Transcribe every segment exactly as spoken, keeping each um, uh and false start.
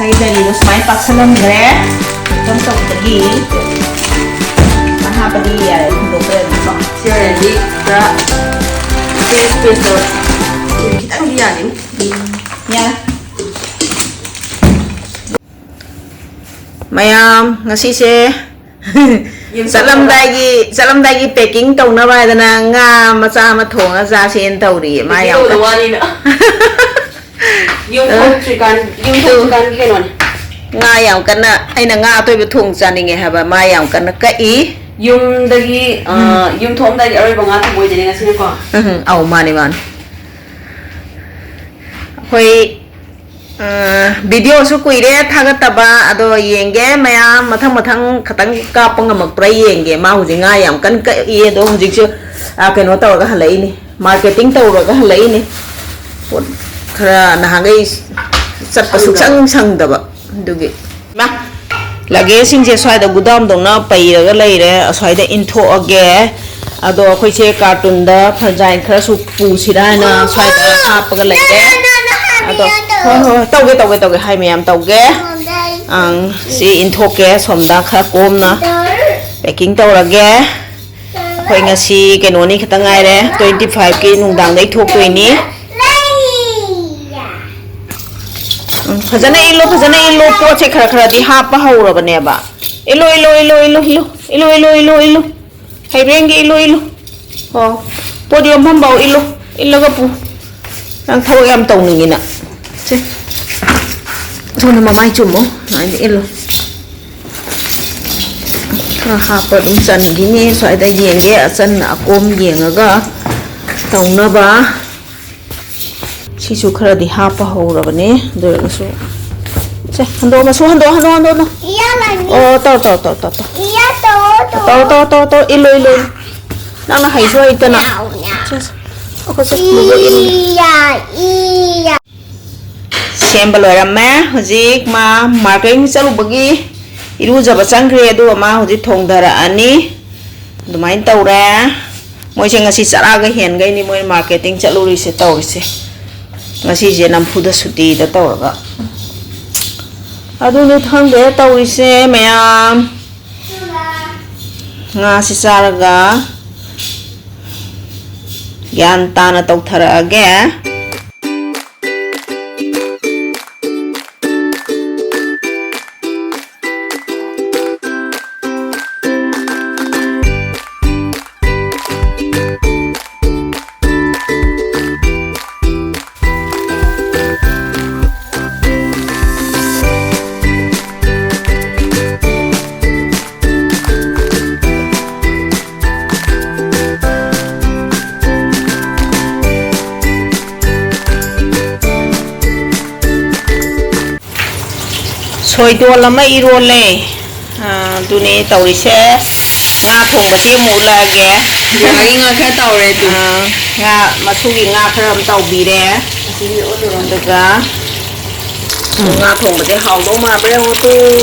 ꯑꯩ ꯗꯥꯏꯔꯤꯗꯣ ꯁꯨꯃꯥꯏꯅ ꯄꯥꯛꯁꯜꯂꯝꯈ꯭ꯔꯦ꯫ ꯀꯝ ꯇꯧꯕꯗꯒꯤ ꯍꯥꯞꯄꯗꯤ ꯌꯥꯔꯦ, ꯍꯨꯟꯗꯣꯛꯈ꯭ꯔꯦ ꯑꯗꯨꯝꯀꯣ꯫ ꯁꯤ ꯑꯣꯏꯔꯗꯤ ꯈꯔ ꯁꯤ space ꯇꯣ ꯈꯤꯇꯪꯗꯤ ꯌꯥꯅꯤ꯫ ꯌꯥꯔꯦ꯫ ꯃꯌꯥꯝ, ꯉꯁꯤꯁꯦ ꯌꯨꯝ ꯆꯠꯂꯝꯗꯥꯏꯒꯤ, ꯆꯠꯂꯝꯗꯥꯏꯒꯤ packing ꯇꯧꯅꯕ ꯍꯥꯏꯗꯅ ꯉꯥ ꯃꯆꯥ ꯑꯃ ꯊꯣꯡꯉ ꯆꯥꯁꯦꯅ ꯇꯧꯔꯤꯌꯦ꯫ ꯃꯥ ꯌꯥꯝ ꯀꯟꯅ ꯋꯥꯔꯤꯅ꯫ ꯌꯨꯝ ꯑ꯫ ꯊꯣꯛꯇ꯭ꯔꯤꯀꯥꯟ-, ꯌꯨꯝ ꯇꯨ꯫ ꯊꯣꯛꯇ꯭ꯔꯤꯀꯥꯟꯒꯤ ꯀꯩꯅꯣꯅꯦ꯫ ꯉꯥ ꯌꯥꯝ ꯀꯟꯅ, ꯑꯩꯅ ꯉꯥ ꯑꯇꯣꯏꯕ ꯊꯣꯡ ꯆꯥꯅꯤꯡꯉꯦ ꯍꯥꯏꯕ, ꯃꯥ ꯌꯥꯝ ꯀꯟꯅ ꯀꯛꯏ꯫ ꯌꯨꯝꯗꯒꯤ, ꯑ, ꯎꯝ꯫ ꯌꯨꯝ ꯊꯣꯛꯑꯝꯗꯥꯏꯒꯤ ꯑꯔꯣꯏꯕ ꯉꯥ ꯊꯣꯡꯕ ꯑꯣꯏꯗꯣꯏꯅꯦ ꯉꯁꯤꯅꯀꯣ꯫ ꯎꯝ, ꯑꯧ, ꯃꯥꯅꯦ, ꯃꯥꯅꯦ꯫ ꯑꯩꯈꯣꯏ ꯑ, videoꯁꯨ ꯀꯨꯏꯔꯦ ꯊꯥꯒꯠꯇꯕ, ꯑꯗꯣ ꯌꯦꯡꯒꯦ ꯃꯌꯥꯝ, ꯃꯊꯪ ꯃꯊꯪ ꯈꯇꯪ ꯀꯥꯞꯄ ꯉꯝꯃꯛꯄ꯭ꯔꯥ ꯌꯦꯡꯒꯦ꯫ ꯃꯥ ꯍꯧꯖꯤꯛ ꯉꯥ ꯌꯥꯝ ꯀꯟꯅ ꯀꯛꯏ, ꯑꯗꯣ ꯍꯧꯖꯤꯛꯁꯨ, ꯑ, ꯀꯩꯅꯣ ꯇꯧꯔꯒ ꯍꯜꯂꯛꯏꯅꯤ, marketing ꯇꯧꯔꯒ ꯍꯜꯂꯛꯏꯅꯤ꯫ ꯄꯣꯠ ꯈꯔ ꯅꯍꯥꯟꯈꯩ ꯆꯠꯄ ꯁꯪꯗꯕ꯫ ꯁꯨꯛꯁꯪ ꯁꯪꯗꯕ ꯑꯗꯨꯒꯤ꯫ ꯏꯃꯥ, luggageꯁꯤꯡꯁꯦ ꯁ꯭ꯋꯥꯏꯗ ꯒꯨꯗꯥꯝꯗꯧꯅ ꯄꯩꯔꯒ ꯂꯩꯔꯦ, ꯑꯁ꯭ꯋꯥꯏꯗ ꯏꯟꯊꯣꯛꯑꯒꯦ꯫ ꯑꯗꯣ ꯑꯩꯈꯣꯏꯁꯦ cartonꯗ ꯐꯔꯖꯥꯏꯟ ꯈꯔꯁꯨ ꯄꯨꯁꯤꯔꯥ ꯍꯥꯏꯅ ꯁ꯭ꯋꯥꯏꯗ ꯍꯥꯞꯄꯒ ꯂꯩꯔꯦ꯫ ꯑꯗꯣ, ꯍꯣꯏ, ꯍꯣꯏ, ꯍꯣꯏ, ꯇꯧꯒꯦ, ꯇꯧꯒꯦ, ꯇꯧꯒꯦ, ꯍꯥꯏ ꯃꯌꯥꯝ ꯇꯧꯒꯦ꯫ ꯑꯪ, ꯁꯤ ꯏꯟꯊꯣꯛꯀꯦ ꯁꯣꯝꯗ ꯈꯔ ꯀꯣꯝꯅ packing ꯇꯧꯔꯒꯦ꯫ ꯑꯩꯈꯣꯏ ꯉꯁꯤ ꯀꯩꯅꯣꯅꯤ ꯈꯛꯇ ꯉꯥꯏꯔꯦ, twenty fiveꯀꯤ ꯅꯨꯡꯗꯥꯡꯗꯩ ꯊꯣꯛꯇꯣꯏꯅꯤ꯫ ꯎꯝ, ꯐꯖꯅ ꯏꯜꯂꯨ, ꯐꯖꯅ ꯏꯜꯂꯨ, ꯄꯣꯠꯁꯦ ꯈꯔ ꯈꯔꯗꯤ ꯍꯥꯞꯄ ꯍꯧꯔꯕꯅꯦꯕ꯫ ꯏꯜꯂꯨ, ꯏꯜꯂꯨ, ꯏꯜꯂꯨ, ꯏꯜꯂꯨ, ꯏꯜꯂꯨ, ꯏꯜꯂꯨ, ꯏꯜꯂꯨ, ꯏꯜꯂꯨ, ꯏꯜꯂꯨ꯫ ꯍꯩꯕ꯭ꯔꯦꯡꯒꯤ ꯏꯜꯂꯨ, ꯏꯜꯂꯨ꯫ ꯑꯣ, ꯄꯣꯠ ꯌꯣꯝꯐꯝꯐꯥꯎ ꯏꯜꯂꯨ, ꯏꯜꯂꯒ ꯄꯨ꯫ ꯅꯪ ꯊꯕꯛ ꯌꯥꯝ ꯇꯧꯅꯤꯡꯉꯤꯅ꯫ ꯁꯦ, ꯁꯣꯝꯗ ꯃꯃꯥꯏ ꯆꯨꯝꯃꯣ, ꯁꯨꯃꯥꯏꯅ ꯏꯜꯂꯨ꯫ ꯈꯔ ꯍꯥꯞꯄ ꯑꯗꯨꯝ ꯆꯟꯈꯤꯅꯤ꯫ ꯁ꯭ꯋꯥꯏꯗ ꯌꯦꯡꯒꯦ, ꯑꯆꯟ ꯑꯀꯣꯝ ꯌꯦꯡꯉꯒ ꯇꯧꯅꯕ꯫ ꯁꯤꯁꯨ ꯈꯔꯗꯤ ꯍꯥꯞꯄ ꯍꯧꯔꯕꯅꯦ, ꯑꯗꯨ ꯑꯣꯏꯔꯒꯁꯨ꯫ ꯁꯦ, ꯍꯟꯗꯣꯛꯑꯣ, ꯃꯁꯨ ꯍꯟꯗꯣꯛꯑꯣ, ꯍꯟꯗꯣꯛꯑꯣ, ꯍꯟꯗꯣꯛꯑꯣ, ꯍꯟꯗꯣꯛꯑꯣ꯫ ꯏꯌꯥ ꯂꯥꯏꯅꯤ꯫ ꯑꯣ, ꯇꯧ, ꯇꯧ, ꯇꯧ, ꯇꯧ, ꯇꯧ꯫ ꯏꯌꯥ ꯇꯧ, ꯇꯧ꯫ ꯇꯧ, ꯇꯧ, ꯇꯧ, ꯇꯧ꯫ ꯏꯜꯂꯨ, ꯏꯜꯂꯨ, ꯏꯜꯂꯨ꯫ ꯅꯪꯅ ꯍꯩꯁꯨ ꯍꯩꯇꯅ꯫ ꯁꯦ, ꯁꯦ꯫ ꯑꯩꯈꯣꯏ ꯁꯦ, ꯕꯨꯕꯣꯛ ꯏꯜꯂꯨ꯫ ꯏꯌꯥ, ꯏꯌꯥ꯫ ꯁꯦꯝꯕ ꯂꯣꯏꯔꯝꯃꯦ꯫ ꯍꯧꯖꯤꯛ ꯃꯥ marketing ꯆꯠꯂꯨꯕꯒꯤ ꯏꯔꯨꯖꯕ ꯆꯪꯈ꯭ꯔꯦ, ꯑꯗꯨꯒ ꯃꯥ ꯍꯧꯖꯤꯛ ꯊꯣꯡꯊꯔꯛꯑꯅꯤ꯫ ꯑꯗꯨꯃꯥꯏꯅ ꯇꯧꯔꯦ꯫ ꯃꯣꯏꯁꯦ ꯉꯁꯤ ꯆꯔꯥꯒ ꯍꯦꯟꯈꯩꯅꯤ ꯃꯣꯏ marketing ꯆꯠꯂꯨꯔꯤꯁꯦ ꯇꯧꯔꯤꯁꯦ꯫ ꯉꯁꯤꯁꯦ ꯅꯝꯐꯨꯗ ꯁꯨꯇꯤꯗ ꯇꯧꯔꯒ꯫ ꯑꯗꯨꯅꯤ ꯈꯪꯗꯦ ꯇꯧꯔꯤꯁꯦ ꯃꯌꯥꯝ꯫ ꯉꯥꯁꯤ ꯆꯥꯔꯒ ꯒ꯭ꯌꯥꯟ ꯇꯥꯅ ꯇꯧꯊꯔꯛꯑꯒꯦ꯫ ꯁꯣꯏꯗꯣꯜ ꯑꯃ ꯏꯔꯣꯜꯂꯦ꯫ ꯑꯥ, ꯑꯗꯨꯅꯦ ꯇꯧꯔꯤꯁꯦ꯫ ꯉꯥ ꯊꯣꯡꯕꯁꯦ ꯑꯃꯨꯛ ꯎꯠꯂꯛꯑꯒꯦ꯫ ꯕꯦꯕꯥꯒꯤ ꯉꯥ ꯈꯔ ꯇꯥꯎꯔꯦ ꯑꯗꯨ꯫ ꯑꯥ, ꯉꯥ ꯃꯁꯨꯒꯤ ꯉꯥ ꯈꯔ ꯑꯃ ꯇꯥꯎꯕꯤꯔꯦ꯫ ꯑꯗꯨꯒ ꯉꯥ ꯊꯣꯡꯕꯁꯦ ꯍꯥꯎꯗꯧ ꯃꯥꯟꯕ꯭ꯔꯥ ꯌꯦꯡꯉꯨ ꯇꯨ꯫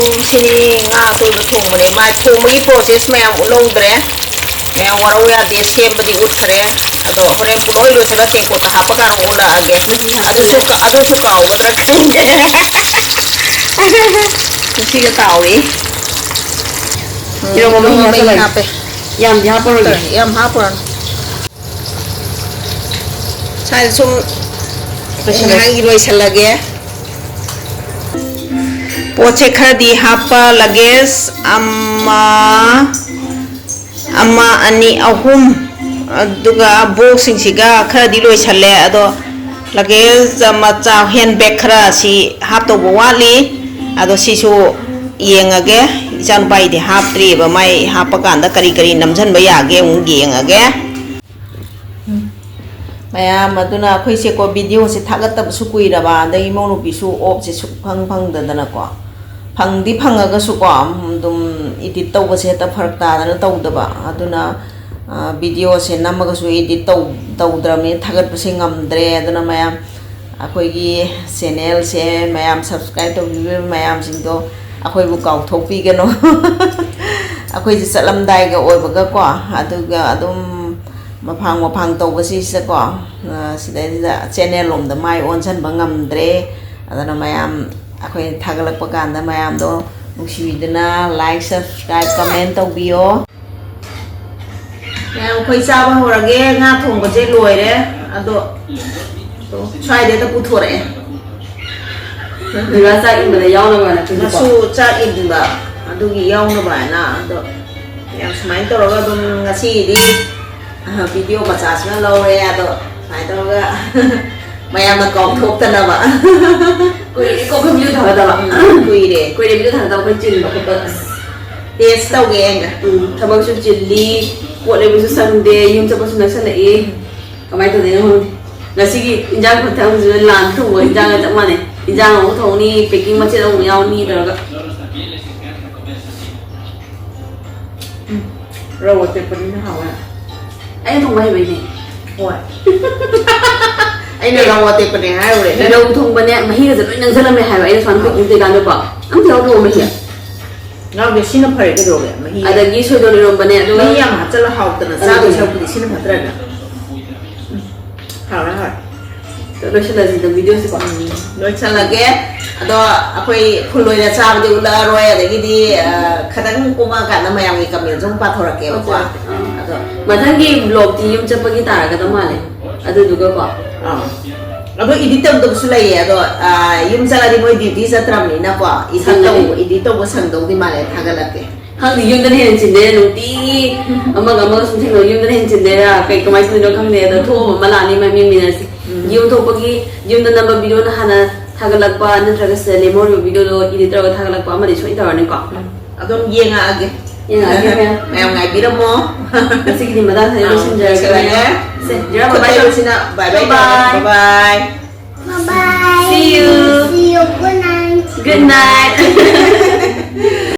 ꯁꯤꯅꯤ ꯉꯥ ꯑꯇꯣꯏꯕ ꯊꯣꯡꯕꯅꯦ꯫ ꯃꯥꯏ ꯊꯣꯡꯕꯒꯤ process ꯃꯌꯥꯝ ꯎꯠꯍꯧꯗ꯭ꯔꯦ꯫ ꯃꯌꯥꯝ ꯋꯥꯔꯧ ꯌꯥꯗꯦ, ꯁꯦꯝꯕꯗꯤ ꯎꯠꯈ꯭ꯔꯦ꯫ ꯑꯗꯣ ꯍꯣꯔꯦꯟ ꯄꯨꯡꯂꯣꯏ ꯂꯣꯏꯁꯤꯜꯂ ꯇꯦꯡꯀꯣꯠꯇ ꯍꯥꯞꯄ ꯀꯥꯟꯗ ꯎꯠꯂꯛꯑꯒꯦ꯫ ꯑꯗꯨꯁꯨ ꯀꯥ-, ꯑꯗꯨꯁꯨ ꯀꯥꯎꯒꯗ꯭ꯔꯥ ꯈꯪꯗꯦ꯫ ꯉꯁꯤꯒ ꯇꯥꯎꯔꯤ꯫ ꯎꯝ, ꯏꯔꯣꯝꯕ ꯃꯍꯤ ꯏꯔꯣꯝꯕ ꯃꯍꯤ ꯍꯥꯞꯆꯜꯂꯒꯦ꯫ ꯍꯥꯞꯄꯦ꯫ ꯌꯥꯝꯗꯤ ꯍꯥꯞꯄꯔꯣꯏꯒꯦ꯫ ꯌꯥꯝ ꯍꯥꯞꯄꯨꯔꯅꯨ꯫ ꯁ꯭ꯋꯥꯏꯗ ꯁꯨꯝ ꯂꯣꯏꯁꯤꯜꯂꯒꯦ꯫ ꯉꯥꯏꯍꯥꯛ ꯂꯣꯏꯁꯤꯜꯂꯒꯦ꯫ ꯄꯣꯠꯁꯦ ꯈꯔꯗꯤ ꯍꯥꯞꯄ ꯂꯒꯦꯖ ꯑꯃ, ꯑꯃ, ꯑꯅꯤ, ꯑꯍꯨꯝ, ꯑꯗꯨꯒ ꯕꯣꯛꯁꯁꯤꯡꯁꯤꯒ ꯈꯔꯗꯤ ꯂꯣꯏꯁꯜꯂꯦ꯫ ꯑꯗꯣ ꯂꯒꯦꯖ ꯃꯆꯥ, ꯍꯦꯟ ꯕꯦꯒ ꯈꯔ ꯁꯤ ꯍꯥꯞꯇꯧꯕ ꯋꯥꯠꯂꯤ꯫ ꯑꯗꯣ ꯁꯤꯁꯨ ꯌꯦꯡꯉꯒꯦ꯫ ꯏꯆꯥꯅꯨꯄꯥꯒꯤꯗꯤ ꯍꯥꯞꯇ꯭ꯔꯤꯑꯕ꯫ ꯃꯥꯏ ꯍꯥꯞꯄꯀꯥꯟꯗ ꯀꯔꯤ ꯀꯔꯤ ꯅꯝꯁꯤꯟꯕ ꯌꯥꯒꯦ ꯑꯃꯨꯛ ꯌꯦꯡꯉꯒꯦ꯫ ꯎꯝ꯫ ꯃꯌꯥꯝ ꯑꯗꯨꯅ ꯑꯩꯈꯣꯏꯁꯦꯀꯣ, ꯚꯤꯗꯤꯑꯣꯁꯦ ꯊꯥꯒꯠꯇꯕꯁꯨ ꯀꯨꯏꯔꯕ, ꯑꯗꯩ ꯏꯃꯧ ꯅꯨꯄꯤꯁꯨ ꯑꯣꯞꯁꯦ ꯁꯨꯛꯐꯪ ꯐꯪꯗꯗꯅꯀꯣ, ꯐꯪꯗꯤ ꯐꯪꯉꯒꯁꯨꯀꯣ, ꯑꯗꯨꯝ ꯏꯗꯤꯠ ꯇꯧꯕꯁꯦ ꯍꯦꯛꯇ ꯐꯔꯛ ꯇꯥꯗꯅ ꯇꯧꯗꯕ꯫ ꯑꯗꯨꯅ, ꯑ, ꯚꯤꯗꯤꯑꯣꯁꯦ ꯅꯝꯃꯒꯁꯨ ꯏꯗꯤꯠ ꯇꯧ-, ꯇꯧꯗ꯭ꯔꯕꯅꯤꯅ ꯊꯥꯒꯠꯄꯁꯦ ꯉꯝꯗ꯭ꯔꯦ꯫ ꯑꯗꯨꯅ ꯃꯌꯥꯝ ꯑꯩꯈꯣꯏꯒꯤ ꯆꯦꯅꯦꯜꯁꯦ ꯃꯌꯥꯝ subscribe ꯇꯧꯕꯤꯕ ꯃꯌꯥꯝꯁꯤꯡꯗꯣ ꯑꯩꯈꯣꯏꯕꯨ ꯀꯥꯎꯊꯣꯛꯄꯤꯒꯅꯨ꯫ ꯑꯩꯈꯣꯏꯁꯦ ꯆꯠꯂꯝꯗꯥꯏꯒ ꯑꯣꯏꯕꯒꯀꯣ, ꯑꯗꯨꯒ ꯑꯗꯨꯝ ꯃꯐꯥꯡ ꯃꯐꯥꯡ ꯇꯧꯕꯁꯤꯁꯤꯗꯀꯣ, ꯑ, ꯁꯤꯗꯩꯁꯤꯗ ꯆꯦꯅꯦꯜ ꯂꯣꯝꯗ ꯃꯥꯏ ꯑꯣꯟꯁꯤꯟꯕ ꯉꯝꯗ꯭ꯔꯦ꯫ ꯑꯗꯨꯅ ꯃꯌꯥꯝ ꯑꯩꯈꯣꯏ ꯊꯥꯒꯠꯂꯛꯄ ꯀꯥꯟꯗ ꯃꯌꯥꯝꯗꯣ ꯅꯨꯡꯁꯤꯕꯤꯗꯨꯅ like, subscribe, comment ꯇꯧꯕꯤꯌꯣ꯫ ꯃꯌꯥꯝ, ꯑꯩꯈꯣꯏ ꯆꯥꯕ ꯍꯧꯔꯒꯦ꯫ ꯉꯥ ꯊꯣꯡꯕꯁꯦ ꯂꯣꯏꯔꯦ꯫ ꯑꯗꯣ ꯁ꯭ꯋꯥꯏꯗ ꯍꯦꯛꯇ ꯄꯨꯊꯣꯔꯛꯑꯦ꯫ ꯉꯥ ꯆꯥꯛ ꯏꯟꯕꯗ ꯌꯥꯎꯅꯕꯅ ꯊꯣꯡꯕ꯫ ꯉꯁꯨ ꯆꯥꯛ ꯏꯟꯕ ꯑꯗꯨꯒꯤ ꯌꯥꯎꯅꯕ ꯍꯥꯏꯅ꯫ ꯑꯗꯣ ꯌꯥꯝ ꯁꯨꯃꯥꯏꯅ ꯇꯧꯔꯒ ꯑꯗꯨꯝ ꯉꯁꯤꯒꯤꯗꯤ, ꯑ, video ꯃꯆꯥꯁꯤꯅ ꯂꯧꯔꯦ꯫ ꯑꯗꯣ ꯁꯨꯃꯥꯏꯅ ꯇꯧꯔꯒ ꯃꯌꯥꯝꯅ ꯀꯥꯎꯊꯣꯛꯇꯅꯕ꯫ ꯀꯨꯏꯔꯦ ꯀꯣ ꯑꯩꯈꯣꯏ video ꯊꯥꯒꯠꯇꯕ꯫ ꯎꯝ, ꯀꯨꯏꯔꯦ꯫ ꯀꯨꯏꯔꯦ video ꯊꯥꯒꯠꯇꯕ ꯑꯩꯈꯣꯏ ꯆꯤꯟꯕ ꯈꯣꯠꯄ꯫ ꯑꯁ, taste ꯇꯧꯒꯦ ꯌꯦꯡꯒꯦ꯫ ꯎꯝ, ꯊꯕꯛꯁꯨ ꯆꯤꯜꯂꯤ, ꯄꯣꯠ ꯂꯩꯕꯁꯨ ꯁꯪꯗꯦ, ꯌꯨꯝ ꯆꯠꯄꯁꯨ ꯅꯛꯁꯜꯂꯛꯏ꯫ ꯀꯃꯥꯏꯅ ꯇꯧꯗꯣꯏꯅꯣ ꯈꯪꯗꯦ꯫ ꯉꯁꯤꯒꯤ ꯏꯟꯖꯥꯡ ꯈꯨꯊꯣꯡꯁꯤꯁꯨ ꯂꯥꯟ ꯊꯣꯡꯕ ꯏꯟꯖꯥꯡꯒ ꯆꯞ ꯃꯥꯟꯅꯩ꯫ ꯏꯟꯖꯥꯡ ꯑꯃꯨꯛ ꯊꯣꯡꯅꯤ, packing ꯃꯆꯦꯠ ꯑꯃꯨꯛ ꯌꯥꯎꯅꯤ ꯇꯧꯔꯒ꯫ ꯎꯝ, ꯔꯧ ꯑꯇꯦꯛꯄꯅꯤꯅ ꯍꯥꯎꯋꯦ꯫ ꯑꯩꯅ ꯊꯣꯡꯕ ꯍꯩꯕꯩꯅꯦ꯫ ꯍꯣꯏ꯫ ꯑꯩꯅ ꯔꯧ ꯑꯇꯦꯛꯄꯅꯦ ꯍꯥꯏꯔꯨꯔꯦ꯫ ꯔꯧ ꯊꯣꯡꯕꯅꯦ, ꯃꯍꯤꯒꯁꯦ ꯂꯣꯏ ꯅꯪꯁꯜꯂꯝꯃꯦ ꯍꯥꯏꯕ꯫ ꯑꯩꯅ ꯁꯨꯃꯥꯏꯅ cooking ꯇꯧꯔꯤꯀꯥꯟꯗꯀꯣ꯫ ꯑꯝꯇ ꯌꯥꯎꯗ꯭ꯔꯣ ꯃꯍꯤ? ꯌꯥꯎꯗꯦ, ꯁꯤꯅ ꯐꯔꯦ ꯀꯩꯗꯧꯔꯒꯦ? ꯃꯍꯤ, ꯑꯗꯒꯤ ꯁꯣꯏꯗꯣꯟ ꯏꯔꯣꯝꯕꯅꯦ, ꯑꯗꯨꯒ ꯃꯍꯤ ꯌꯥꯝ ꯍꯥꯞꯆꯜꯂ ꯍꯥꯎꯇꯅ ꯑꯗꯨꯅꯦ꯫ ꯆꯥꯗꯣꯏ ꯁꯔꯨꯛꯄꯨꯗꯤ ꯁꯤꯅ ꯐꯠꯇ꯭ꯔꯅꯦ? ꯎꯝ, ꯍꯥꯎꯔꯦ, ꯍꯥꯎꯔꯦ꯫ ꯂꯣꯏꯁꯤꯜꯂꯁꯤꯗ videoꯁꯤꯀꯣ꯫ ꯎꯝ, ꯂꯣꯏꯁꯤꯜꯂꯒꯦ꯫ ꯑꯗꯣ ꯑꯩꯈꯣꯏ full ꯑꯣꯏꯅ ꯆꯥꯕꯗꯤ ꯎꯠꯂꯛꯑꯔꯣꯏ, ꯑꯗꯒꯤꯗꯤ, ꯑ, ꯈꯇꯪ ꯀꯨꯝꯃꯛꯑꯀꯥꯟꯗ ꯃꯌꯥꯝꯒꯤ commentꯁꯨ ꯑꯃꯨꯛ ꯄꯥꯊꯣꯔꯛꯀꯦꯕꯀꯣ꯫ ꯑꯥ꯫ ꯑꯗꯣ ꯃꯊꯪꯒꯤ vlogꯇꯤ ꯌꯨꯝ ꯆꯠꯄꯒꯤ ꯇꯥꯔꯒꯗꯧ ꯃꯥꯜꯂꯦ꯫ ꯑꯗꯨꯗꯨꯒꯀꯣ꯫ ꯑꯥ꯫ ꯑꯗꯣ edit ꯇꯧꯗꯕꯁꯨ ꯂꯩꯌꯦ꯫ ꯑꯗꯣ, ꯑ, ꯌꯨꯝ ꯆꯠꯂꯗꯤ ꯃꯣꯏ duty ꯆꯠꯇ꯭ꯔꯕꯅꯤꯅꯀꯣ, edit ꯁꯪꯒꯅꯤ꯫ ꯇꯧꯕ, edit ꯇꯧꯕ ꯁꯪꯗꯧꯗꯤ ꯃꯥꯜꯂꯦ, ꯊꯥꯒꯠꯂꯛꯀꯦ꯫ ꯈꯪꯗꯦ, ꯌꯨꯝꯗꯅ ꯍꯦꯟꯅ ꯆꯤꯟꯗꯣꯏꯔꯥ, ꯅꯨꯡꯇꯤꯒꯤ ꯑꯃꯒ ꯑꯃꯒ ꯁꯨꯝ ꯊꯦꯡꯅꯕ, ꯌꯨꯝꯗꯅ ꯍꯦꯟꯅ ꯆꯤꯟꯗꯣꯏꯔꯥ, ꯀꯩ, ꯀꯃꯥꯏꯅ ꯇꯧꯗꯣꯏꯅꯣ ꯈꯪꯗꯦ꯫ ꯑꯗꯣ ꯊꯣꯛꯑꯒ ꯑꯃ ꯂꯥꯛꯑꯅꯤ, ꯃꯥꯏ ꯃꯤꯡ ꯃꯤꯟꯅꯁꯤ꯫ ꯎꯝ꯫ ꯌꯨꯝ ꯊꯣꯛꯄꯒꯤ, ꯌꯨꯝꯗ ꯅꯝꯕ videoꯅ ꯍꯥꯟꯅ ꯊꯥꯒꯠꯂꯛꯄ, ꯅꯠꯇ꯭ꯔꯒ ꯁꯤꯗ ꯂꯦꯝꯍꯧꯔꯤꯕ videoꯗꯣ edit ꯇꯧꯔꯒ ꯊꯥꯒꯠꯂꯛꯄ ꯑꯃꯗꯤ ꯁꯣꯏꯅ ꯇꯧꯔꯅꯤꯀꯣ꯫ ꯎꯝ꯫ ꯑꯗꯨꯝ ꯌꯦꯡꯉꯛꯑꯒꯦ꯫ ꯌꯦꯡꯉꯛꯑꯒꯦ, ꯃꯌꯥꯝ꯫ ꯃꯌꯥꯝ ꯉꯥꯏꯕꯤꯔꯝꯃꯣ꯫ ꯉꯁꯤꯒꯤꯗꯤ ꯃꯇꯥꯡꯁꯤꯗ ꯑꯥ, ꯂꯣꯏꯁꯤꯟꯖꯔꯒꯦ꯫ ꯂꯣꯏꯁꯤꯜꯂꯒꯦ꯫ ꯁꯦ, ꯖꯤꯔꯥ, bye bye ꯇꯧꯔꯣ꯫ ꯈꯨꯠꯇꯩꯕꯁꯤꯅ bye bye ꯇꯧꯔꯣ꯫ Bye bye꯫ Bye bye꯫ See you꯫ See you꯫ Good night꯫ Good night꯫